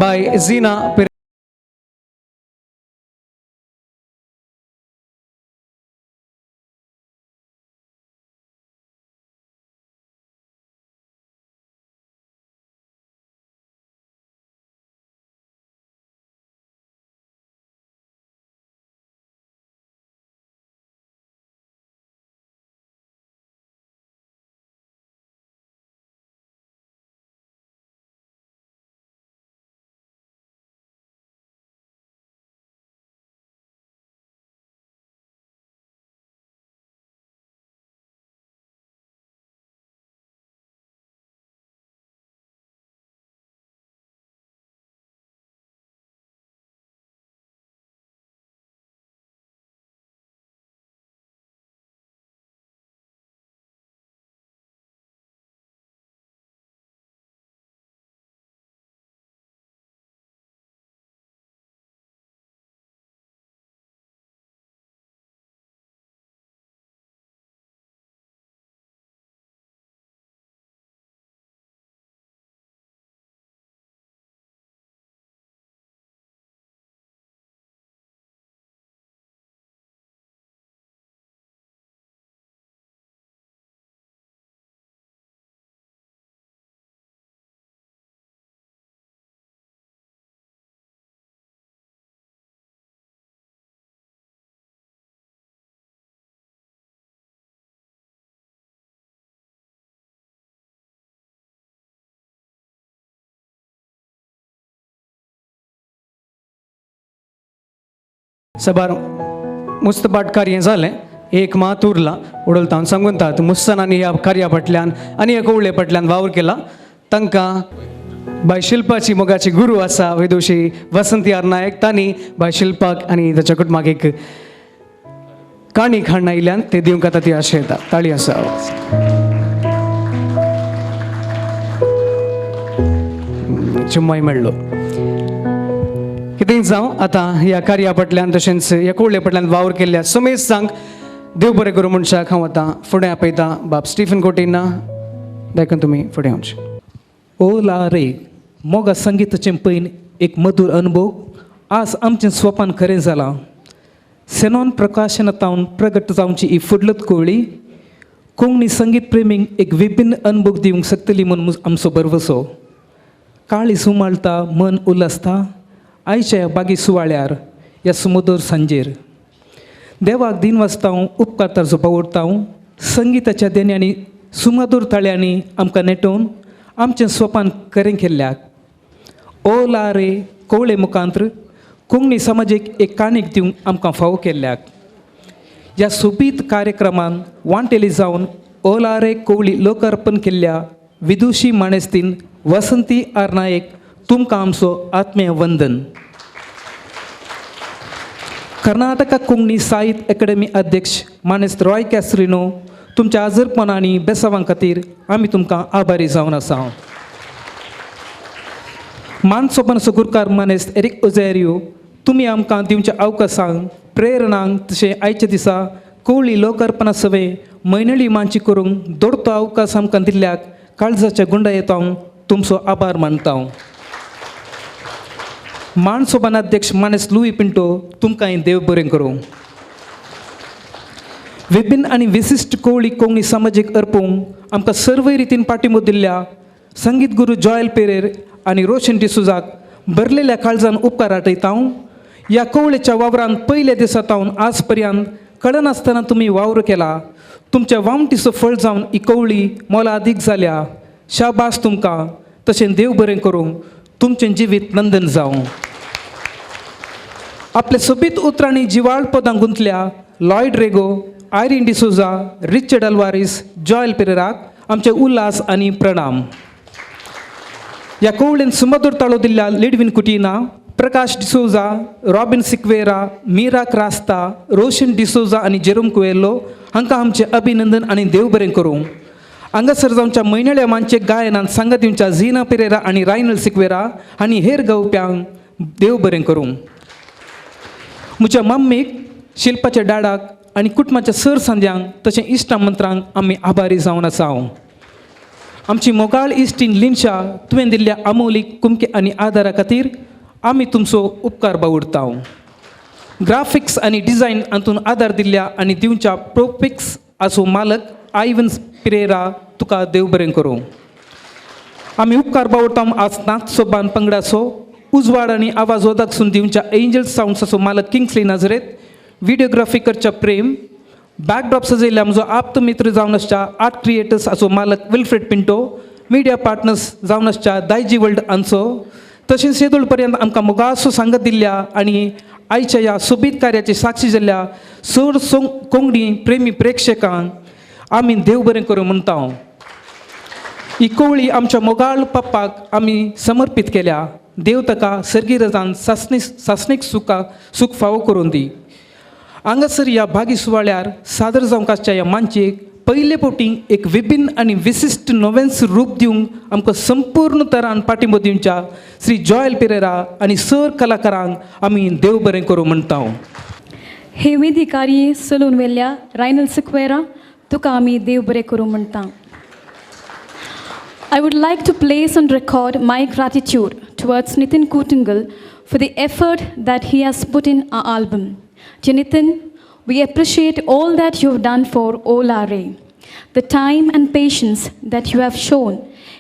बाय झिना सबार मुस्तपाट कार्य जालें एक मात उरला उडलता सांगून तात मुस्सन आनी ह्या कार्या फाटल्यान आनी ह्या कवळे फाटल्यान वावर केला. तांकां बाय शिल्पाची मोगाची गुरू आसा विदुशी वसंती आर नायक तांणी बाय शिल्पाक आनी ताच्या कुटुंबाक एक काणी खाण आयिल्ल्यान ते दिवंक आतां ती आशा येता. ताळी आसा. चुम्माय मेळ्ळो. कितेंय जावं आतां ह्या कार्या फाटल्यान तशेंच ह्या कोवळे फाटल्यान वावर केल्ल्या समेज सांग देव बरें करूं मनशाक हांव आतां फुडें आपयता बाब स्टिफन कोटिना देखून तुमी फुडें वचचें. ओ ला रे मोगा संगीताचें पयन एक मधूर अनुभव आज आमचें स्वपान खरें जालां. सेनॉन प्रकाशनातावन प्रगट जावची ही फुडलत कोवळी कोंकणी संगीत प्रेमींक एक विभिन्न अनुभव दिवंक शकतली म्हूण आमचो भरवसो. काळी सुमाळटा मन उल्हासता आयच्या ह्या बागी सुवाळ्यार ह्या सुमदोर सांजेर देवाक दिन वाचता उपकार ताजो पावडता. संगीताच्या देण्यांनी सुमधूर ताळ्यांनी आमकां नेटोवन आमचें स्वपान खरें केल्ल्याक ओ ला रे कोवळे मुखांत्र कोंकणी समाजीक एक काणीक दिवंक आमकां फावो केल्ल्याक ह्या सोबीत कार्यक्रमान वांटेली जावन ओ ला रे कोवळी लोकार्पण केल्ल्या विदुशी माणेस्तीन वसंती आर नायक तुमकां आमचो आत्मीय वंदन. कर्नाटका कोंकणी साहित्य अकादमी अध्यक्ष मानेस्त रॉय कॅस्ट्रिनो तुमच्या आजरपणा आनी बेसावां खातीर आमी तुमकां आभारी जावन आसा. मान सोपन गुरकार मानेस्त एरिक ओझेरियो तुमी आमकां दिवच्या अवकाशांक प्रेरणांक तशें आयच्या दिसा कोवळी लोकार्पणा सवे म्हयनळी मानची करूंक दोडतो अवकाश आमकां दिल्ल्याक काळजाच्या गुंडा येता तुमचो आभार मानता. मान सोबान अध्यक्ष मानेस्त लुई पिंटो तुमकां देव बरें करूं. विभिन्न आनी विशिश्ट कोवळी कोंकणी समाजीक अर्पूंक आमकां सर्व रितीन पाठिंबो दिल्ल्या संगीत गुरू जॉयल पेरेर आनी रोशन डिसुजाक भरलेल्या काळजान उपकार आटयता. ह्या कोवळेच्या वावरान पयल्या दिसा तावन आज पर्यंत कळनासतना तुमी वावर केला. तुमच्या वामटीचो फळ जावन ही कोवळी मोलादीक जाल्या. शाबास तुमकां तशें देव बरें करूं तुमचें जिवीत नंदन जावं. आपल्या सोबीत उतरांनी जिवाळ पदां गुंतल्या Lloyd Rego, Irene D'Souza, Richard Alvares, Joel पेरेराक आमचे उल्हास आनी प्रणाम. ह्या कोवळेन सुमधूर ताळो दिल्ल्या लिडवीन कुटिना, प्रकाश डिसोजा, रॉबिन सिक्वेरा, मीरा क्रास्ता, रोशन डिसोजा आनी जेरोम कुवेल्लो हांकां आमचें अभिनंदन आनी देव बरें करूं. हांगासर जावच्या म्हयन्याळ्या मानचे गायनान सांगात दिवच्या झिना पेरेरा आनी रायनल सिक्वेरा आनी हेर गावप्यांक देव बरें करूं. म्हज्या मम्मीक, शिल्पाच्या डाडाक आनी कुटुंबाच्या सर सांद्यांक तशें इश्टा मंत्रांक आमी आभारी जावन आसा. आमची मोगाळ इश्टीन लिनशा तुवें दिल्ल्या अमोलीक कुमके आनी आदारा खातीर आमी तुमचो उपकार बावुडता. ग्राफिक्स आनी डिझायन हातून आदार दिल्ल्या आनी दिवच्या प्रोपिक्स आसो मालक आयवन पिरेरा तुका देव बरें करूं. आमी उपकार बावडटा आज नाथ सोबान पंगडाचो उजवाड आनी आवाज ओदाकसून दिवच्या एंजल सावंड्साचो मालक किंग्सली नजरेत, व्हिडियोग्राफी करच्या प्रेम, बॅकड्रॉप सजयल्ल्या म्हजो आप्त मित्र जावन आसच्या आर्ट क्रिएटर्स हाचो मालक विल्फ्रेड पिंटो, मिडिया पार्टनर्स जावन आसच्या दायजी वर्ल्ड हांचो, तशेंच येदोळ पर्यंत आमकां मोगासो सांगत दिल्ल्या आनी आयच्या ह्या सोबीत कार्याची साक्षी जाल्ल्या चड कोंकणी प्रेमी प्रेक्षकांक आमी देव बरें करूं म्हणटा. ही कोवळी आमच्या मोगाळ पप्पाक आमी समर्पीत केल्या. देव ताका सर्गी रजान सासणीक सूख फावो करून दी. हांगासर ह्या भागी सुवाळ्यार सादर जावंक आसच्या ह्या मानचेक पयले फावटी एक विभिन्न आनी विशिश्ट नवेंच रूप दिवंक आमकां संपूर्ण तरान पाठिंबो दिवच्या श्री जॉयल पिरेरा आनी सर कलाकारांक आमी देव बरें करूं म्हणटा. हे वेदिकारी चलून वेल्ल्या रायनल सिक्वेरा तुका आमी देव बरें करूं म्हणटा. I would like to place on record my gratitude towards Nitin Kutingal for the effort that he has put in our album. Dear Nitin, we appreciate all that you have done for Olare, the time and patience that you have shown,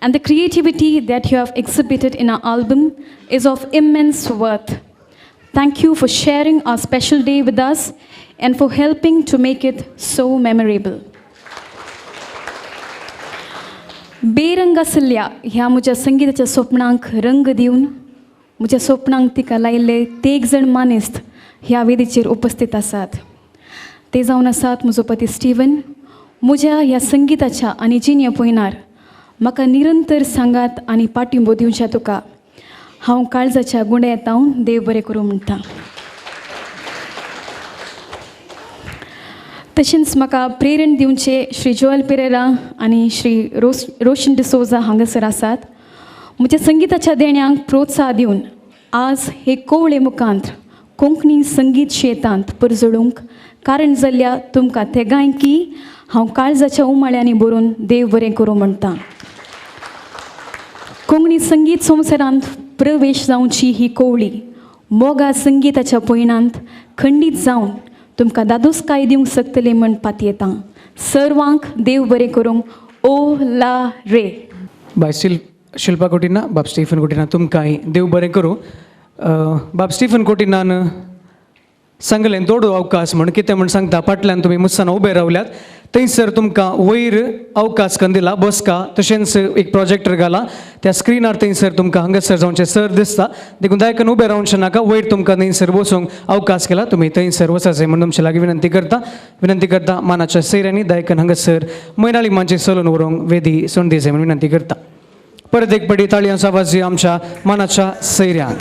and the creativity that you have exhibited in our album is of immense worth. Thank you for sharing our special day with us and for helping to make it so memorable. बेरंग आसल्या ह्या म्हज्या संगिताच्या स्वप्नांक रंग दिवन म्हज्या स्वप्नांक तिका लायिल्ले तेग जाण मानेस्त ह्या वेदीचेर उपस्थित आसात. ते जावन आसात म्हजो पती स्टिवन, म्हज्या ह्या संगिताच्या आनी जिणे पयनार म्हाका निरंतर सांगात आनी पाठिंबो दिवच्या तुका हांव काळजाच्या गुंड्यांत हांव देव बरें करूं म्हणटा. तशेंच म्हाका प्रेरण दिवचे श्री जोएल पेरेरा आनी श्री रोशन डिसोजा हांगासर आसात. म्हज्या संगिताच्या देण्यांक प्रोत्साह दिवन आज हे कोवळे मुखांत कोंकणी संगीत शेतांत परजळूंक कारण जाल्ल्या तुमकां तेगांयकी हांव काळजाच्या उमाळ्यांनी बरोवन देव बरें करूं म्हणटा. कोंकणी संगीत संवसारांत प्रवेश जावची ही कोवळी मोगा संगिताच्या पयणांत खंडीत जावन तुमकां दादोसकाय दिवंक शकतली म्हण पातयेता. सर्वांक देव बरें करूंक. ओ ला रे. बाय शिल्पा कोटिना, बाब स्टीफन कोटिना, तुमकांय देव बरें करूं. बाब स्टीफन कोटिनान सांगलें दोडो अवकाश म्हण कितें म्हण सांगता. फाटल्यान तुमी मुस्सान उबे रावल्यात थंयसर तुमकां वयर अवकाश कंदिला बसका, तशेंच एक प्रोजेक्टर घाला त्या स्क्रिनार थंयसर तुमकां हांगासर जावचें सर दिसता. देखून दायकन उबे रावचें नाका, वयर तुमकां थंयसर बसूंक अवकाश केला, तुमी थंयसर वचाचें म्हण तुमचे लागीं विनंती करता. विनंती करता मानाच्या सैऱ्यांनी दायकन हांगासर म्हयनाळी मानचे चलून व्हरूंक वेदी संदी जाय म्हण विनंती करता. परत एक पडी ताळयांचो आवाज आमच्या मानाच्या सैऱ्यांक.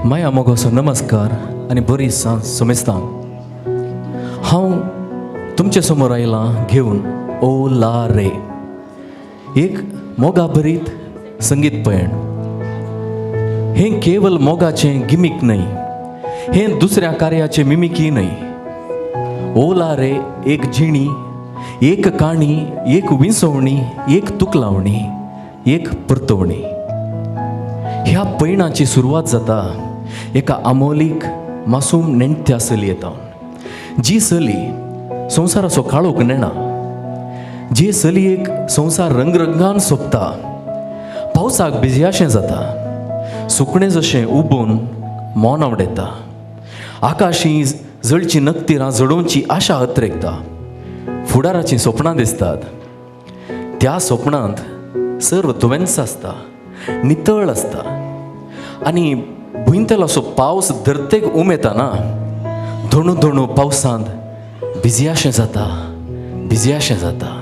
माया मोगोसो नमस्कार आनी बरी सांज समेस्तां. हांव तुमचे समोर आयलां घेवन ओ ला रे, एक मोगा भरीत संगीत पयण. हें केवल मोगाचें गिमीक न्हय, हें दुसऱ्या कार्याचें मिमिकी न्हय. ओ ला रे एक जिणी, एक काणी, एक विंसवणी, एक तुकलावणी, एक परतवणी. ह्या पयणाची सुरवात जाता एका आमोलीक मासूम नेणत्या चलयेतावन, जी चली संवसाराचो काळोख नेणा, जे चलयेक संवसार रंगरंगान सोंपता, पावसाक भिजयाशें जाता, सुकणें जशें उबून मोन आवडयता, आकाशी जळची नकतिरां जडोवची आशा अत्रेकता, फुडाराचीं सपनां दिसतात. त्या सपनांत सर्व तुवेंच आसता, नितळ आसता आनी भुंयतलो असो पावस धरतेक उमेता ना, धोणू धोणू पावसांत भिजयाशें जाता, भिजयाशें जाता.